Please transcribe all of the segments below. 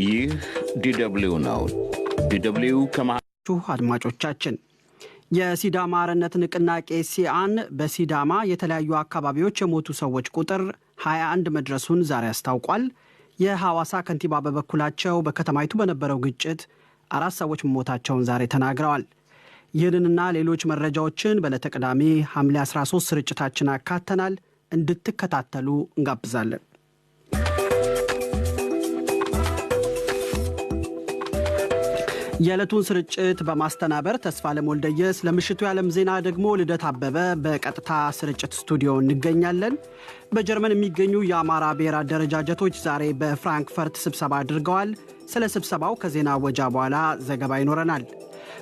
ይህ ዲደብሊው ነው። ዲደብሊው ከማ አድማጮቻችን፣ የሲዳማ አርነት ንቅናቄ ሲአን በሲዳማ የተለያዩ አካባቢዎች የሞቱ ሰዎች ቁጥር 21 መድረሱን ዛሬ አስታውቋል። የሐዋሳ ከንቲባ በበኩላቸው በከተማይቱ በነበረው ግጭት 4 ሰዎች መሞታቸውን ዛሬ ተናግረዋል። ይህንንና ሌሎች መረጃዎችን በዕለተ ቅዳሜ ሐምሌ 13 ስርጭታችን አካተናል። እንድትከታተሉ እንጋብዛለን። የዕለቱን ስርጭት በማስተናበር ተስፋለም ወልደየስ፣ ለምሽቱ የዓለም ዜና ደግሞ ልደት አበበ በቀጥታ ስርጭት ስቱዲዮ እንገኛለን። በጀርመን የሚገኙ የአማራ ብሔር አደረጃጀቶች ዛሬ በፍራንክፈርት ስብሰባ አድርገዋል። ስለ ስብሰባው ከዜና ወጃ በኋላ ዘገባ ይኖረናል።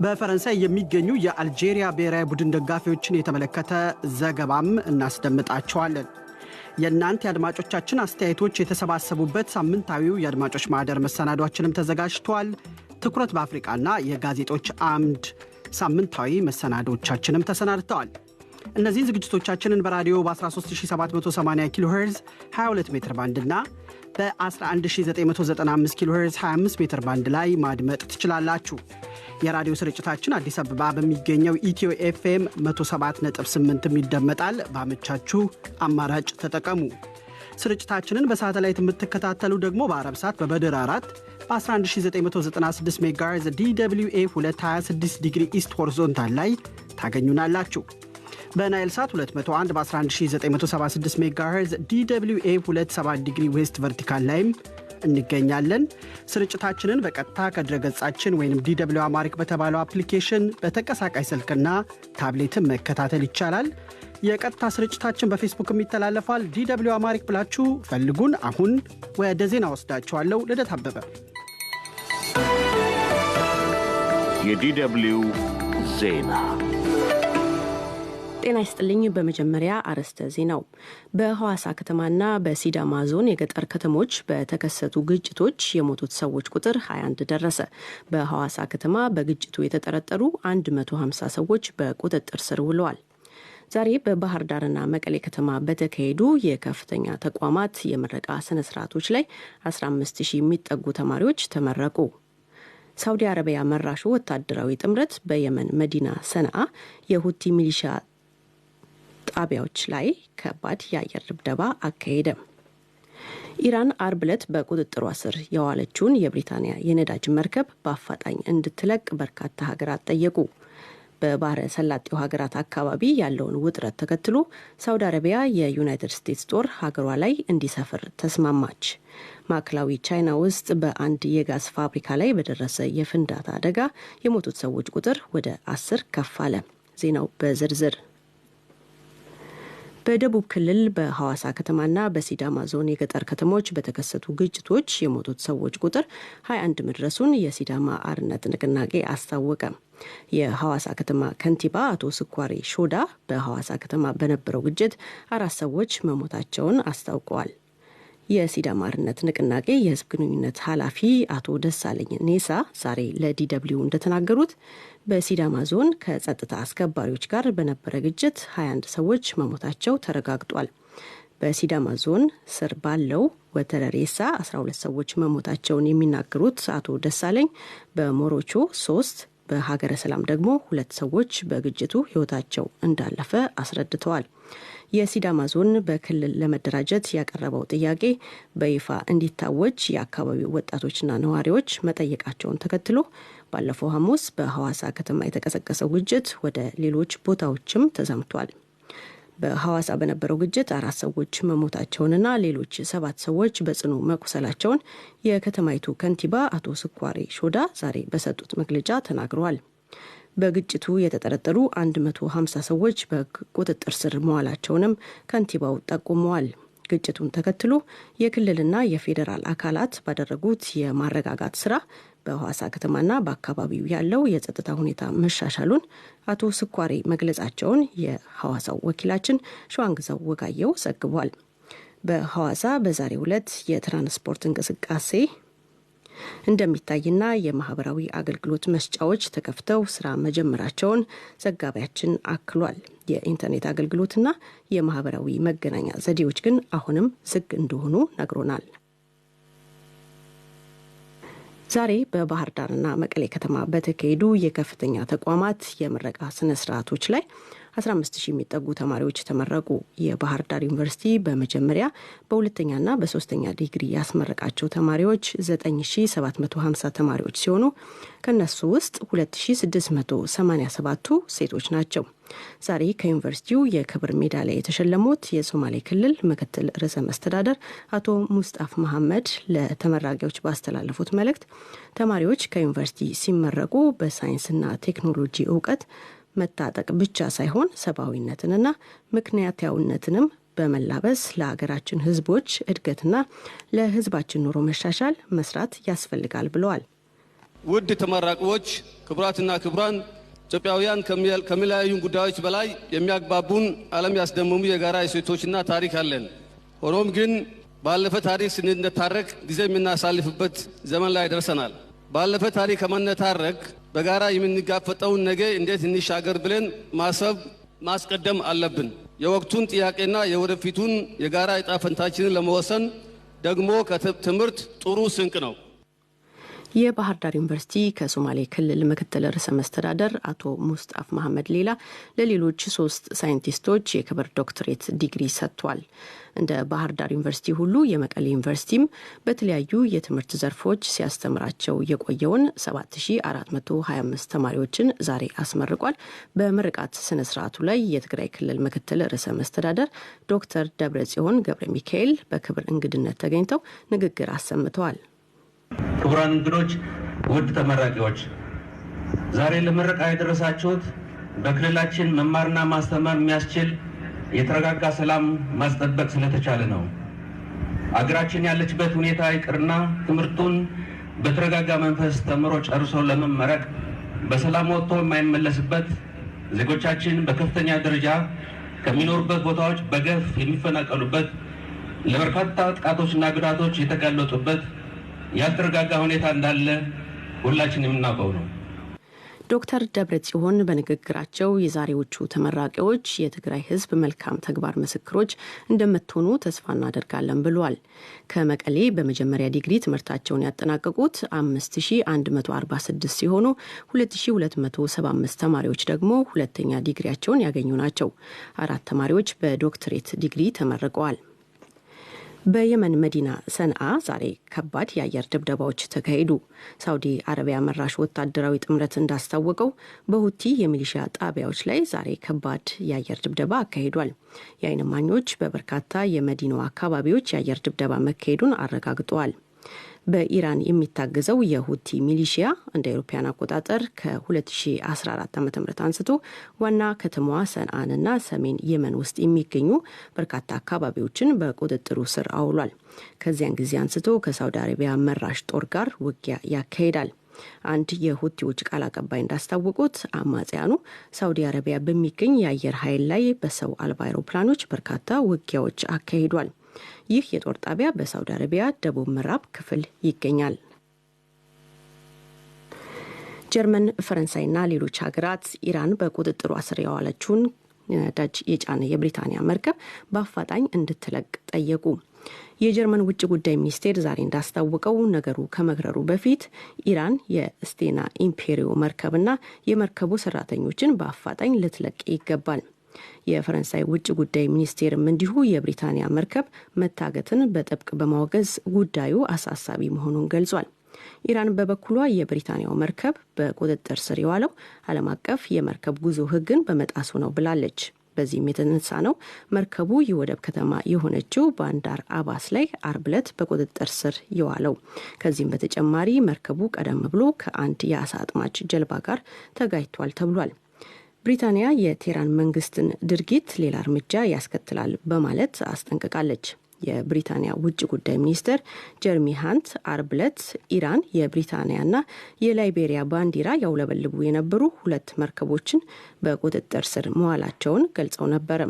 በፈረንሳይ የሚገኙ የአልጄሪያ ብሔራዊ ቡድን ደጋፊዎችን የተመለከተ ዘገባም እናስደምጣቸዋለን። የእናንተ የአድማጮቻችን አስተያየቶች የተሰባሰቡበት ሳምንታዊው የአድማጮች ማህደር መሰናዷችንም ተዘጋጅቷል። ትኩረት በአፍሪቃና የጋዜጦች አምድ ሳምንታዊ መሰናዶቻችንም ተሰናድተዋል። እነዚህን ዝግጅቶቻችንን በራዲዮ በ13780 ኪሎ ሄርዝ 22 ሜትር ባንድ እና በ11995 ኪሎ ሄርዝ 25 ሜትር ባንድ ላይ ማድመጥ ትችላላችሁ። የራዲዮ ስርጭታችን አዲስ አበባ በሚገኘው ኢትዮ ኤፍኤም 107.8 ይደመጣል። ባመቻችሁ አማራጭ ተጠቀሙ። ስርጭታችንን በሳተላይት የምትከታተሉ ደግሞ በአረብ ሳት በበድር 4 በ11996 ሜጋሄርዝ DWA 226 degree east horizontal ላይ ታገኙናላችሁ። በናይል ሳት 201 በ11976 ሜጋሄርዝ DWA 27 degree west vertical ላይም እንገኛለን። ስርጭታችንን በቀጥታ ከድረገጻችን ወይም DW Amharic በተባለው አፕሊኬሽን በተንቀሳቃሽ ስልክና ታብሌትን መከታተል ይቻላል። የቀጥታ ስርጭታችን በፌስቡክም ይተላለፋል። DW Amharic ብላችሁ ፈልጉን። አሁን ወደ ዜና ወስዳችኋለሁ። ልደት አበበ። የዲደብሊው ዜና ጤና ይስጥልኝ። በመጀመሪያ አርዕስተ ዜናው። በሐዋሳ ከተማና በሲዳማ ዞን የገጠር ከተሞች በተከሰቱ ግጭቶች የሞቱት ሰዎች ቁጥር 21 ደረሰ። በሐዋሳ ከተማ በግጭቱ የተጠረጠሩ 150 ሰዎች በቁጥጥር ስር ውለዋል። ዛሬ በባህር ዳርና መቀሌ ከተማ በተካሄዱ የከፍተኛ ተቋማት የምረቃ ስነ ስርዓቶች ላይ 15 ሺህ የሚጠጉ ተማሪዎች ተመረቁ። ሳውዲ አረቢያ መራሹ ወታደራዊ ጥምረት በየመን መዲና ሰነአ የሁቲ ሚሊሻ ጣቢያዎች ላይ ከባድ የአየር ድብደባ አካሄደ። ኢራን አርብ ዕለት በቁጥጥሯ ስር የዋለችውን የብሪታንያ የነዳጅ መርከብ በአፋጣኝ እንድትለቅ በርካታ ሀገራት ጠየቁ። በባህረ ሰላጤው ሀገራት አካባቢ ያለውን ውጥረት ተከትሎ ሳውዲ አረቢያ የዩናይትድ ስቴትስ ጦር ሀገሯ ላይ እንዲሰፍር ተስማማች። ማዕከላዊ ቻይና ውስጥ በአንድ የጋዝ ፋብሪካ ላይ በደረሰ የፍንዳታ አደጋ የሞቱት ሰዎች ቁጥር ወደ 10 ከፍ አለ። ዜናው በዝርዝር። በደቡብ ክልል በሐዋሳ ከተማና በሲዳማ ዞን የገጠር ከተሞች በተከሰቱ ግጭቶች የሞቱት ሰዎች ቁጥር 21 መድረሱን የሲዳማ አርነት ንቅናቄ አስታወቀ። የሐዋሳ ከተማ ከንቲባ አቶ ስኳሬ ሾዳ በሐዋሳ ከተማ በነበረው ግጭት 4 ሰዎች መሞታቸውን አስታውቀዋል። የሲዳማ አርነት ንቅናቄ የሕዝብ ግንኙነት ኃላፊ አቶ ደሳለኝ ኔሳ ዛሬ ለዲደብሊው እንደተናገሩት በሲዳማ ዞን ከጸጥታ አስከባሪዎች ጋር በነበረ ግጭት 21 ሰዎች መሞታቸው ተረጋግጧል። በሲዳማ ዞን ስር ባለው ወተረሬሳ 12 ሰዎች መሞታቸውን የሚናገሩት አቶ ደሳለኝ በሞሮቾ 3፣ በሀገረ ሰላም ደግሞ 2 ሰዎች በግጭቱ ሕይወታቸው እንዳለፈ አስረድተዋል። የሲዳማ ዞን በክልል ለመደራጀት ያቀረበው ጥያቄ በይፋ እንዲታወጅ የአካባቢው ወጣቶችና ነዋሪዎች መጠየቃቸውን ተከትሎ ባለፈው ሐሙስ በሐዋሳ ከተማ የተቀሰቀሰው ግጭት ወደ ሌሎች ቦታዎችም ተዛምቷል። በሐዋሳ በነበረው ግጭት 4 ሰዎች መሞታቸውንና ሌሎች 7 ሰዎች በጽኑ መቁሰላቸውን የከተማይቱ ከንቲባ አቶ ስኳሬ ሾዳ ዛሬ በሰጡት መግለጫ ተናግረዋል። በግጭቱ የተጠረጠሩ 150 ሰዎች በቁጥጥር ስር መዋላቸውንም ከንቲባው ጠቁመዋል። ግጭቱን ተከትሎ የክልልና የፌዴራል አካላት ባደረጉት የማረጋጋት ስራ በሐዋሳ ከተማና በአካባቢው ያለው የጸጥታ ሁኔታ መሻሻሉን አቶ ስኳሬ መግለጻቸውን የሐዋሳው ወኪላችን ሸዋንግዛው ወጋየው ዘግቧል። በሐዋሳ በዛሬው ዕለት የትራንስፖርት እንቅስቃሴ እንደሚታይና የማህበራዊ አገልግሎት መስጫዎች ተከፍተው ስራ መጀመራቸውን ዘጋቢያችን አክሏል። የኢንተርኔት አገልግሎትና የማህበራዊ መገናኛ ዘዴዎች ግን አሁንም ዝግ እንደሆኑ ነግሮናል። ዛሬ በባህር ዳርና መቀሌ ከተማ በተካሄዱ የከፍተኛ ተቋማት የምረቃ ስነ ስርዓቶች ላይ 15 ሺህ የሚጠጉ ተማሪዎች ተመረቁ። የባህር ዳር ዩኒቨርሲቲ በመጀመሪያ፣ በሁለተኛና በሶስተኛ ዲግሪ ያስመረቃቸው ተማሪዎች 9750 ተማሪዎች ሲሆኑ ከነሱ ውስጥ 2687ቱ ሴቶች ናቸው። ዛሬ ከዩኒቨርሲቲው የክብር ሜዳሊያ የተሸለሙት የሶማሌ ክልል ምክትል ርዕሰ መስተዳደር አቶ ሙስጣፍ መሐመድ ለተመራቂዎች ባስተላለፉት መልእክት ተማሪዎች ከዩኒቨርሲቲ ሲመረቁ በሳይንስና ቴክኖሎጂ እውቀት መታጠቅ ብቻ ሳይሆን ሰብአዊነትንና ምክንያታዊነትንም በመላበስ ለሀገራችን ሕዝቦች እድገትና ለሕዝባችን ኑሮ መሻሻል መስራት ያስፈልጋል ብለዋል። ውድ ተመራቂዎች፣ ክቡራትና ክቡራን፣ ኢትዮጵያውያን ከሚለያዩን ጉዳዮች በላይ የሚያግባቡን ዓለም ያስደመሙ የጋራ እሴቶችና ታሪክ አለን። ሆኖም ግን ባለፈ ታሪክ ስንነታረክ ጊዜ የምናሳልፍበት ዘመን ላይ ደርሰናል። ባለፈ ታሪክ ከመነታረክ በጋራ የምንጋፈጠውን ነገ እንዴት እንሻገር ብለን ማሰብ ማስቀደም አለብን። የወቅቱን ጥያቄና የወደፊቱን የጋራ ዕጣ ፈንታችንን ለመወሰን ደግሞ ትምህርት ጥሩ ስንቅ ነው። የባህር ዳር ዩኒቨርሲቲ ከሶማሌ ክልል ምክትል ርዕሰ መስተዳደር አቶ ሙስጣፍ መሐመድ ሌላ ለሌሎች 3 ሳይንቲስቶች የክብር ዶክትሬት ዲግሪ ሰጥቷል። እንደ ባህር ዳር ዩኒቨርሲቲ ሁሉ የመቀሌ ዩኒቨርሲቲም በተለያዩ የትምህርት ዘርፎች ሲያስተምራቸው የቆየውን 7425 ተማሪዎችን ዛሬ አስመርቋል። በምርቃት ስነ ስርዓቱ ላይ የትግራይ ክልል ምክትል ርዕሰ መስተዳደር ዶክተር ደብረጽዮን ገብረ ሚካኤል በክብር እንግድነት ተገኝተው ንግግር አሰምተዋል። ክቡራን እንግዶች፣ ውድ ተመራቂዎች፣ ዛሬ ለምረቃ የደረሳችሁት በክልላችን መማርና ማስተማር የሚያስችል የተረጋጋ ሰላም ማስጠበቅ ስለተቻለ ነው። አገራችን ያለችበት ሁኔታ ይቅርና ትምህርቱን በተረጋጋ መንፈስ ተምሮ ጨርሶ ለመመረቅ በሰላም ወጥቶ የማይመለስበት፣ ዜጎቻችን በከፍተኛ ደረጃ ከሚኖሩበት ቦታዎች በገፍ የሚፈናቀሉበት፣ ለበርካታ ጥቃቶችና ጉዳቶች የተጋለጡበት ያልተረጋጋ ሁኔታ እንዳለ ሁላችን የምናውቀው ነው። ዶክተር ደብረጽዮን በንግግራቸው የዛሬዎቹ ተመራቂዎች የትግራይ ሕዝብ መልካም ተግባር ምስክሮች እንደምትሆኑ ተስፋ እናደርጋለን ብሏል። ከመቀሌ በመጀመሪያ ዲግሪ ትምህርታቸውን ያጠናቀቁት 5146 ሲሆኑ 2275 ተማሪዎች ደግሞ ሁለተኛ ዲግሪያቸውን ያገኙ ናቸው። 4 ተማሪዎች በዶክትሬት ዲግሪ ተመርቀዋል። በየመን መዲና ሰንዓ ዛሬ ከባድ የአየር ድብደባዎች ተካሄዱ። ሳውዲ አረቢያ መራሽ ወታደራዊ ጥምረት እንዳስታወቀው በሁቲ የሚሊሻ ጣቢያዎች ላይ ዛሬ ከባድ የአየር ድብደባ አካሂዷል። የዓይን እማኞች በበርካታ የመዲናዋ አካባቢዎች የአየር ድብደባ መካሄዱን አረጋግጠዋል። በኢራን የሚታገዘው የሁቲ ሚሊሺያ እንደ አውሮፓውያን አቆጣጠር ከ2014 ዓ.ም አንስቶ ዋና ከተማዋ ሰንዓንና ሰሜን የመን ውስጥ የሚገኙ በርካታ አካባቢዎችን በቁጥጥሩ ስር አውሏል። ከዚያን ጊዜ አንስቶ ከሳውዲ አረቢያ መራሽ ጦር ጋር ውጊያ ያካሂዳል። አንድ የሁቲዎች ቃል አቀባይ እንዳስታወቁት አማጽያኑ ሳውዲ አረቢያ በሚገኝ የአየር ኃይል ላይ በሰው አልባ አውሮፕላኖች በርካታ ውጊያዎች አካሂዷል። ይህ የጦር ጣቢያ በሳውዲ አረቢያ ደቡብ ምዕራብ ክፍል ይገኛል። ጀርመን፣ ፈረንሳይና ሌሎች ሀገራት ኢራን በቁጥጥሯ ስር የዋለችውን ነዳጅ የጫነ የብሪታንያ መርከብ በአፋጣኝ እንድትለቅ ጠየቁ። የጀርመን ውጭ ጉዳይ ሚኒስቴር ዛሬ እንዳስታወቀው ነገሩ ከመክረሩ በፊት ኢራን የስቴና ኢምፔሪዮ መርከብና የመርከቡ ሰራተኞችን በአፋጣኝ ልትለቅ ይገባል። የፈረንሳይ ውጭ ጉዳይ ሚኒስቴርም እንዲሁ የብሪታንያ መርከብ መታገትን በጥብቅ በማወገዝ ጉዳዩ አሳሳቢ መሆኑን ገልጿል። ኢራን በበኩሏ የብሪታንያው መርከብ በቁጥጥር ስር የዋለው ዓለም አቀፍ የመርከብ ጉዞ ሕግን በመጣሱ ነው ብላለች። በዚህም የተነሳ ነው መርከቡ የወደብ ከተማ የሆነችው ባንዳር አባስ ላይ አርብ ዕለት በቁጥጥር ስር የዋለው። ከዚህም በተጨማሪ መርከቡ ቀደም ብሎ ከአንድ የአሳ አጥማጅ ጀልባ ጋር ተጋጭቷል ተብሏል። ብሪታንያ የቴህራን መንግስትን ድርጊት ሌላ እርምጃ ያስከትላል በማለት አስጠንቅቃለች። የብሪታንያ ውጭ ጉዳይ ሚኒስትር ጀርሚ ሃንት አርብ ዕለት ኢራን የብሪታንያና የላይቤሪያ ባንዲራ ያውለበልቡ የነበሩ 2 መርከቦችን በቁጥጥር ስር መዋላቸውን ገልጸው ነበረ።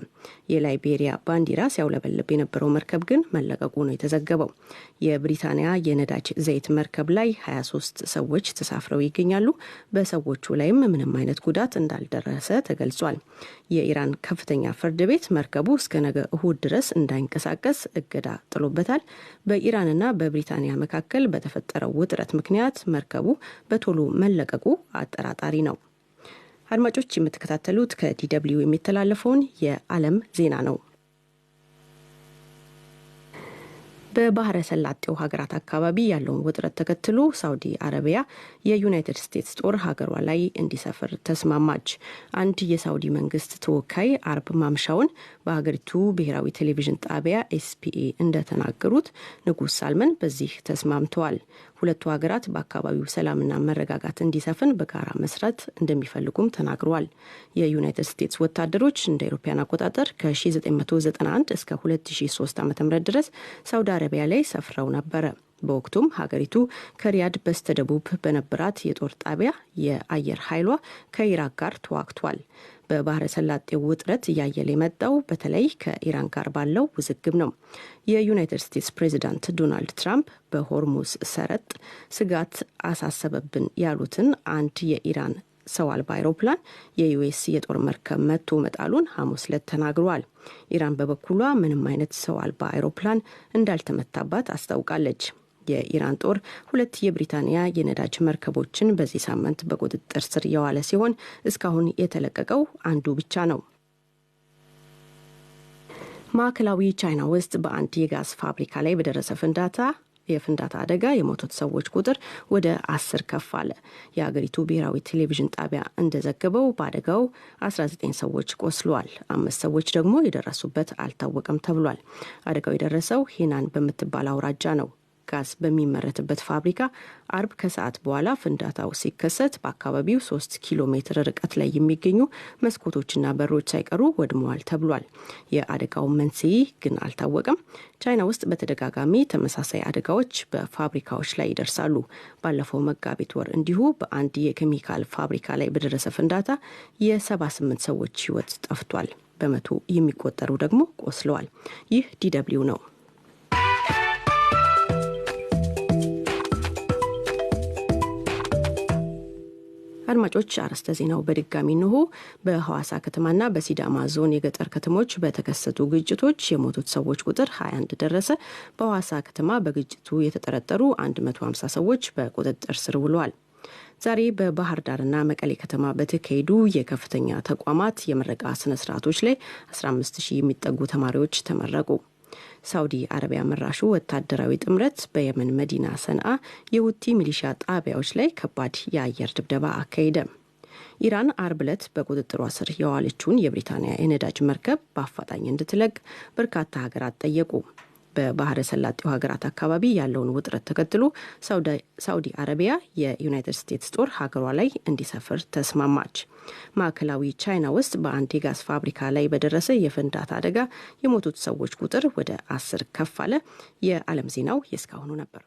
የላይቤሪያ ባንዲራ ሲያውለበልብ የነበረው መርከብ ግን መለቀቁ ነው የተዘገበው። የብሪታንያ የነዳጅ ዘይት መርከብ ላይ 23 ሰዎች ተሳፍረው ይገኛሉ። በሰዎቹ ላይም ምንም አይነት ጉዳት እንዳልደረሰ ተገልጿል። የኢራን ከፍተኛ ፍርድ ቤት መርከቡ እስከ ነገ እሁድ ድረስ እንዳይንቀሳቀስ እገዳ ጥሎበታል። በኢራንና በብሪታንያ መካከል በተፈጠረው ውጥረት ምክንያት መርከቡ በቶሎ መለቀቁ አጠራጣሪ ነው። አድማጮች፣ የምትከታተሉት ከ DW የሚተላለፈውን የዓለም ዜና ነው። በባህረ ሰላጤው ሀገራት አካባቢ ያለውን ውጥረት ተከትሎ ሳውዲ አረቢያ የዩናይትድ ስቴትስ ጦር ሀገሯ ላይ እንዲሰፍር ተስማማች። አንድ የሳውዲ መንግስት ተወካይ አርብ ማምሻውን በሀገሪቱ ብሔራዊ ቴሌቪዥን ጣቢያ SPA እንደተናገሩት ንጉስ ሳልመን በዚህ ተስማምተዋል። ሁለቱ ሀገራት በአካባቢው ሰላምና መረጋጋት እንዲሰፍን በጋራ መስራት እንደሚፈልጉም ተናግረዋል። የዩናይትድ ስቴትስ ወታደሮች እንደ አውሮፓውያን አቆጣጠር ከ1991 እስከ 2003 ዓ ም ድረስ ሳውዲ አረቢያ ላይ ሰፍረው ነበረ። በወቅቱም ሀገሪቱ ከሪያድ በስተደቡብ በነበራት የጦር ጣቢያ የአየር ኃይሏ ከኢራቅ ጋር ተዋግቷል። በባህረ ሰላጤው ውጥረት እያየለ የመጣው በተለይ ከኢራን ጋር ባለው ውዝግብ ነው። የዩናይትድ ስቴትስ ፕሬዚዳንት ዶናልድ ትራምፕ በሆርሙዝ ሰርጥ ስጋት አሳሰበብን ያሉትን አንድ የኢራን ሰው አልባ አይሮፕላን የዩኤስ የጦር መርከብ መትቶ መጣሉን ሐሙስ ዕለት ተናግሯል። ኢራን በበኩሏ ምንም አይነት ሰው አልባ አይሮፕላን እንዳልተመታባት አስታውቃለች። የኢራን ጦር ሁለት የብሪታንያ የነዳጅ መርከቦችን በዚህ ሳምንት በቁጥጥር ስር የዋለ ሲሆን እስካሁን የተለቀቀው አንዱ ብቻ ነው። ማዕከላዊ ቻይና ውስጥ በአንድ የጋዝ ፋብሪካ ላይ በደረሰ የፍንዳታ አደጋ የሞቱት ሰዎች ቁጥር ወደ 10 ከፍ አለ። የሀገሪቱ ብሔራዊ ቴሌቪዥን ጣቢያ እንደዘገበው በአደጋው 19 ሰዎች ቆስለዋል። 5 ሰዎች ደግሞ የደረሱበት አልታወቀም ተብሏል። አደጋው የደረሰው ሄናን በምትባል አውራጃ ነው። ጋዝ በሚመረትበት ፋብሪካ አርብ ከሰዓት በኋላ ፍንዳታው ሲከሰት በአካባቢው 3 ኪሎ ሜትር ርቀት ላይ የሚገኙ መስኮቶችና በሮች ሳይቀሩ ወድመዋል ተብሏል። የአደጋው መንስኤ ግን አልታወቀም። ቻይና ውስጥ በተደጋጋሚ ተመሳሳይ አደጋዎች በፋብሪካዎች ላይ ይደርሳሉ። ባለፈው መጋቢት ወር እንዲሁ በአንድ የኬሚካል ፋብሪካ ላይ በደረሰ ፍንዳታ የ78 ሰዎች ሕይወት ጠፍቷል። በመቶ የሚቆጠሩ ደግሞ ቆስለዋል። ይህ DW ነው። አድማጮች፣ አርዕስተ ዜናው በድጋሚ እንሆ። በሐዋሳ ከተማና በሲዳማ ዞን የገጠር ከተሞች በተከሰቱ ግጭቶች የሞቱት ሰዎች ቁጥር 21 ደረሰ። በሐዋሳ ከተማ በግጭቱ የተጠረጠሩ 150 ሰዎች በቁጥጥር ስር ውለዋል። ዛሬ በባህር ዳርና መቀሌ ከተማ በተካሄዱ የከፍተኛ ተቋማት የምረቃ ስነ ስርዓቶች ላይ 15 ሺህ የሚጠጉ ተማሪዎች ተመረቁ። ሳውዲ አረቢያ መራሹ ወታደራዊ ጥምረት በየመን መዲና ሰንዓ የሁቲ ሚሊሻ ጣቢያዎች ላይ ከባድ የአየር ድብደባ አካሄደ። ኢራን አርብ ዕለት በቁጥጥሯ ስር የዋለችውን የብሪታንያ የነዳጅ መርከብ በአፋጣኝ እንድትለቅ በርካታ ሀገራት ጠየቁ። በባህረ ሰላጤው ሀገራት አካባቢ ያለውን ውጥረት ተከትሎ ሳውዲ አረቢያ የዩናይትድ ስቴትስ ጦር ሀገሯ ላይ እንዲሰፍር ተስማማች። ማዕከላዊ ቻይና ውስጥ በአንድ የጋዝ ፋብሪካ ላይ በደረሰ የፍንዳታ አደጋ የሞቱት ሰዎች ቁጥር ወደ 10 ከፍ አለ። የዓለም ዜናው የእስካሁኑ ነበር።